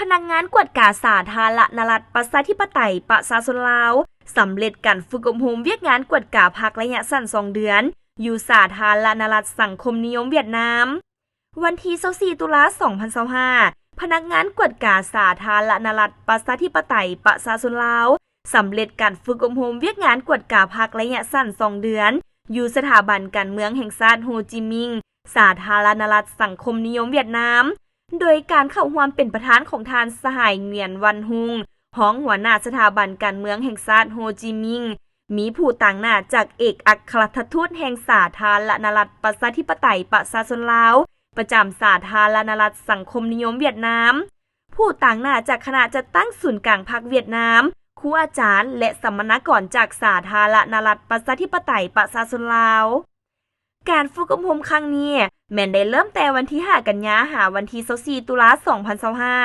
ພະນັກງານກວດກາສາທາລະນະລັດ ປະຊາທິປະໄຕ ປະຊາຊົນລາວ ສຳເລັດການຝຶກອົບຮົມວຽກງານກວດກາພັກໄລຍະສັ້ນສອງເດືອນ ຢູ່ສາທາລະນະລັດສັງຄົມນິຍົມຫວຽດນາມ. ວັນທີຊາວສີ່ ຕຸລາ ສອງພັນຊາວຫ້າ ພະນັກງານກວດກາສາທາລະນະລັດ ປະຊາທິປະໄຕ ປະຊາຊົນລາວ ສຳເລັດການຝຶກອົບຮົມວຽກງານກວດກາພັກໄລຍະສັ້ນສອງເດືອນ ຢູ່ສະຖາບັນການເມືອງແຫ່ງຊາດໂຮຈິມິງ ສາທາລະນະລັດສັງຄົມນິຍົມຫວຽດນາມ ໂດຍການເຂົ້າຮ່ວມເປັນປະທານຂອງທ່ານ ສະຫາຍ ຫງວຽນ ວັນຮຸງ ຮອງຫົວໜ້າສະຖາບັນການເມືອງແຫ່ງຊາດໂຮຈິມິງ, ມີຜູ້ຕາງໜ້າຈາກເອກອັກຄະລັດຖະທູດແຫ່ງສາທາລະນະລັດປະຊາທິປະໄຕປະຊາຊົນລາວ ປະຈຳສາທາລະນະລັດສັງຄົມນິຍົມຫວຽດນາມ, ຜູ້ຕາງໜ້າຈາກຄະນະຈັດຕັ້ງສູນກາງພັກຫວຽດນາມ, ຄູອາຈານ ແລະ ສຳມະນາກອນຈາກສາທາລະນະລັດປະຊາທິປະໄຕປະຊາຊົນລາວ. ການຝຶກອົບຮົມຄັ້ງນີ້ ແມ່ນໄດ້ເລີ່ມແຕ່ວັນທີຫ້າ ກັນຍາ ຫາວັນທີຊາວສີ່ ຕຸລາ ສອງພັນຊາວຫ້າ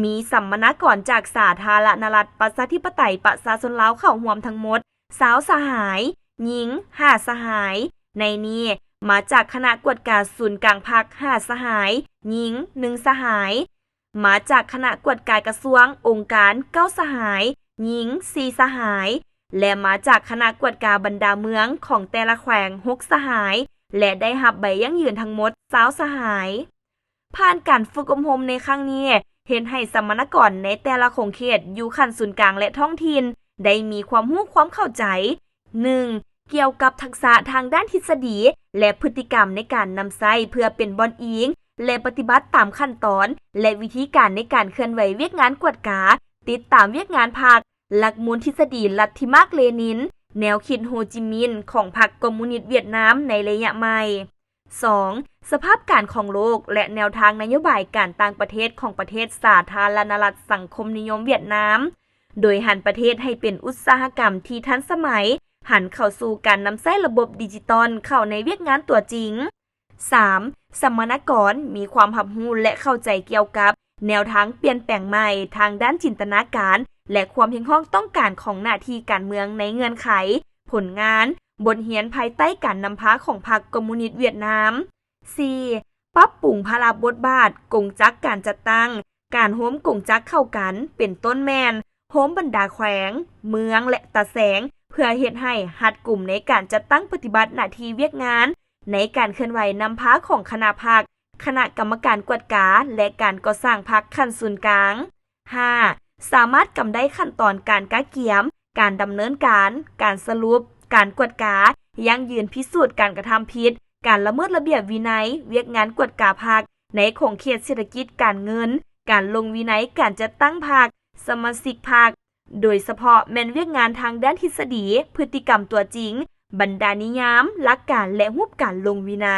ມີສຳມະນາກອນຈາກສາທາລະນະລັດປະຊາທິປະໄຕປະຊາຊົນລາວເຂົ້າຮ່ວມທັງໝົດຊາວສະຫາຍ, ຍິງຫ້າສະຫາຍ, ໃນນີ້ມາຈາກຄະນະກວດກາສູນກາງພັກຫ້າສະຫາຍ, ຍິງໜຶ່ງສະຫາຍ, ມາຈາກຄະນະກວດກາກະຊວງ, ອົງການເກົ້າສະຫາຍ, ຍິງສີ່ສະຫາຍ ແລະ ມາຈາກຄະນະກວດກາບັນດາເມືອງຂອງແຕ່ລະແຂວງຫົກສະຫາຍ ແລະ ໄດ້ຮັບໃບຢັ້ງຢືນທັງໝົດຊາວສະຫາຍ. ຜ່ານການຝຶກອົບຮົມໃນຄັ້ງນີ້ ເຮັດໃຫ້ສຳມະນາກອນໃນແຕ່ລະຂົງເຂດຢູ່ຂັ້ນສູນກາງ ແລະ ທ້ອງຖິ່ນ ໄດ້ມີຄວາມຮູ້ຄວາມເຂົ້າໃຈ ໜຶ່ງ ກ່ຽວກັບທັກສະທາງດ້ານທິດສະດີ ແລະ ພຶດຕິກຳໃນການນຳໃຊ້ເພື່ອເປັນບ່ອນອີງ ແລະ ປະຕິບັດຕາມຂັ້ນຕອນ ແລະ ວິທີການໃນການເຄື່ອນໄຫວວຽກງານກວດກາ, ຕິດຕາມວຽກງານພັກ, ຫຼັກມູນທິດສະດີລັດທິມາກເລນິນ, ແນວຄິດໂຮຈິມິນຂອງພັກຄອມມູນິດຫວຽດນາມໃນໄລຍະໃໝ່. ສອງ ສະພາບການຂອງໂລກ ແລະ ແນວທາງນະໂຍບາຍການຕ່າງປະເທດຂອງປະເທດສາທາລະນະລັດສັງຄົມນິຍົມຫວຽດນາມ, ໂດຍຫັນປະເທດໃຫ້ເປັນອຸດສາຫະກຳທີ່ທັນສະໄໝ, ຫັນເຂົ້າສູ່ການນຳໃຊ້ລະບົບດິຈິຕອນເຂົ້າໃນວຽກງານຕົວຈິງ. ສາມ ສຳມະນາກອນມີຄວາມຮັບຮູ້ ແລະ ເຂົ້າໃຈກ່ຽວກັບແນວທາງປ່ຽນແປງໃໝ່ທາງດ້ານຈິນຕະນາການ ແລະ ຄວາມຮຽກຮ້ອງຕ້ອງການຂອງໜ້າທີ່ການເມືອງໃນເງື່ອນໄຂ, ຜົນງານ, ບົດຮຽນພາຍໃຕ້ການນຳພາຂອງພັກຄອມມູນິດຫວຽດນາມ. ສີ່ ປັບປຸງພາລະບົດບາດ, ກົງຈັກການຈັດຕັ້ງ, ການໂຮມກົງຈັກເຂົ້າກັນ ເປັນຕົ້ນແມ່ນ ໂຮມບັນດາແຂວງ, ເມືອງ ແລະ ຕາແສງ ເພື່ອເຮັດໃຫ້ຮັດກຸມໃນການຈັດຕັ້ງປະຕິບັດໜ້າທີ່ວຽກງານ ໃນການເຄື່ອນໄຫວນຳພາຂອງຄະນະພັກ, ຄະນະກຳມະການກວດກາ ແລະ ການກໍ່ສ້າງພັກຂັ້ນສູນກາງ. ຫ້າ ສາມາດກຳໄດ້ຂັ້ນຕອນການກະກຽມ, ການດຳເນີນການ, ການສະຫຼຸບ, ການກວດກາ, ຢັ້ງຢືນພິສູດການກະທຳຜິດ, ການລະເມີດລະບຽບວິໄນວຽກງານກວດກາພັກໃນຂົງເຂດເສດຖະກິດການເງິນ, ການລົງວິໄນການຈັດຕັ້ງພັກ, ສະມາຊິກພັກ, ໂດຍສະເພາະແມ່ນວຽກງານທາງດ້ານທິດສະດີ, ພຶດຕິກຳຕົວຈິງ, ບັນດານິຍາມ, ຫຼັກການ ແລະ ຮູບການລົງວິໄນ.